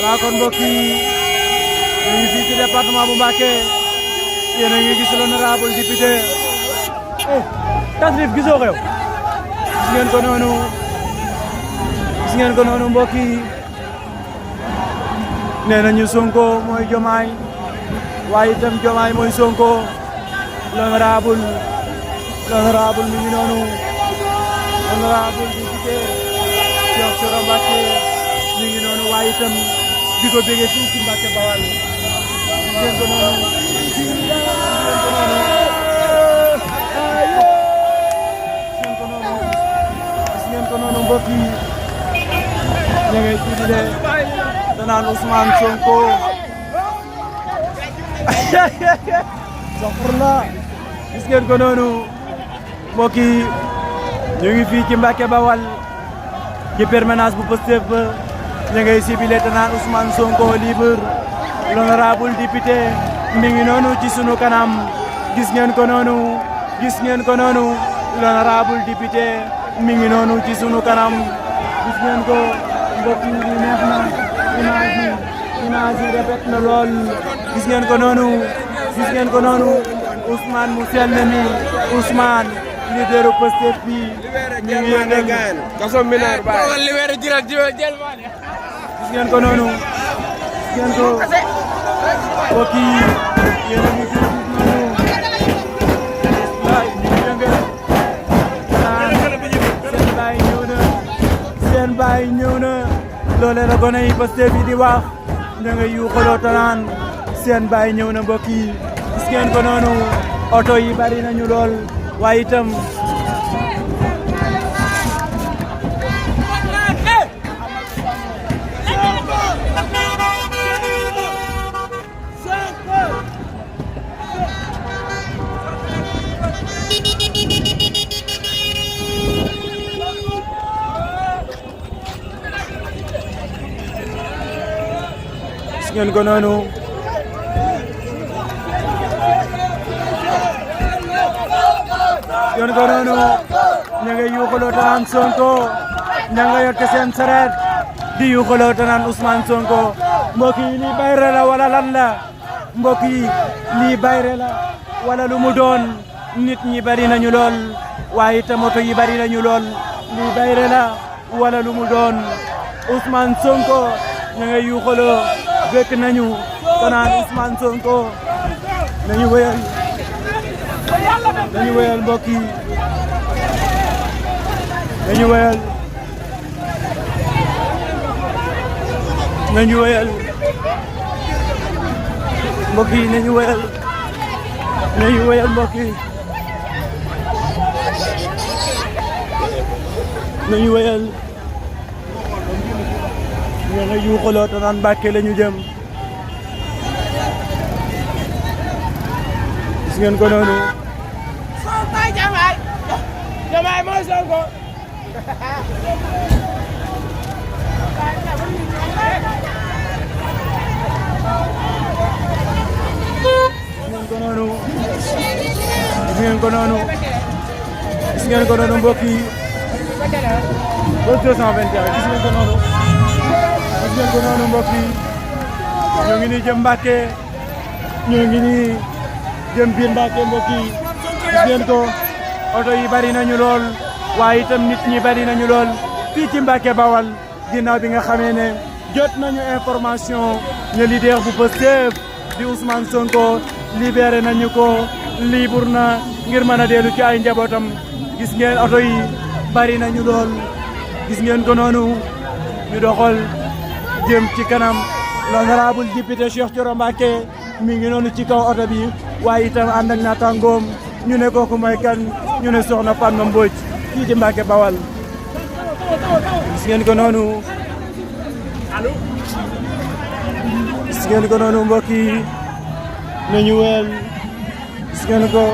voilà kon mbokk yi ñu ngi fii ci département bu Mbacké yéen a ngi gis l'honorable député Tasrif gisoo ko yow gis ngeen ko noonu mbokk yi nee nañu Sonko mooy Diomaye waaye itam Diomaye mooy Sonko l'honorable mi ngi noonu l'honorable député Cheikh Thioro Mbacké mi ngi noonu waaye itam di ko bëggee fii ci Mbacké Bawal ngeen ko noonu ngeen ko noonu mbokk yi ñu ngi tuddee danaan Ousmane Sonko soxla gis ngeen ko noonu mbokk yi ñu ngi fii ci Mbacké Bawal ci permanence bu Pastef ba ñu ngay sibile danaan Ousmane Sonko libre l'honorable député mi ngi noonu ci sunu kanam gis ngeen ko noonu l'honorable député mi ngi noonu ci sunu kanam gis ngeen ko mbokk yi neex na image yi rafet na lool gis ngeen ko noonu Ousmane mu sell mi Ousmane leader Pastef bi ñu ngi yëngal kaso minar ba libéré direct jël ma gis ngeen ko noonu mbokk yi yéen a ngi fi seen baay ñëw na loolee la gone yi Pastef bi di wax ña nga yuuxaloo tanaan seen baay ñëw na mbokk yi gis ngeen ko noonu oto yi bari nañu lool waaye itam ngeen ko noonu ña nga yuuxaloo tanaan Sonko ña nga yotte seen sareet di yuuxaloo tanaan Ousmane Sonko mbokk yi lii bayre la wala lan la mbokk yi lii bayre la wala lu mu doon nit ñi bari nañu lool waaye itam moto yi bari nañu lool lii bayre la wala lu mu doon Ousmane Sonko ña nga yuuxaloo bekk nañu tanaan Ousmane Sonko nañu wéyal mbokk yi nañu wéyal mbokk yi nañu wéyal mbokk yi nañu wéyal ña nga yuuxaloo te naan Mbacké la ñu jëm gis ngeen ko noonu Sonko Diomaye mooy Sonko gis ngeen ko noonu mbokk yi ba 221 gis ngeen ko noonu mbokk yi ñoo ngi nii jëm Mbacké ñoo ngi nii jëm biir Mbacké mbokk yi gis ngeen ko oto yi bari nañu lool waaye itam nit ñi bari nañu lool fii ci Mbacké Bawal ginnaaw bi nga xamee ne jot nañu information ne leader bu Pastef di Ousmane Sonko libéré nañu ko libre na ngir mën a dellu ci ay njabootam gis ngeen oto yi bari nañu lool gis ngeen ko noonu ñu doxal jëm ci kanam l'honorable député Cheikh Thioro Mbacké mi ngi noonu ci kaw oto bi waaye itam ànd ak naataangoom ñu ne kooku mooy kan ñu ne soxna Fatma Mbodj fii ci Mbacké Bawal gis ngeen ko noonu mbokk yi nañu wel gis ngeen ko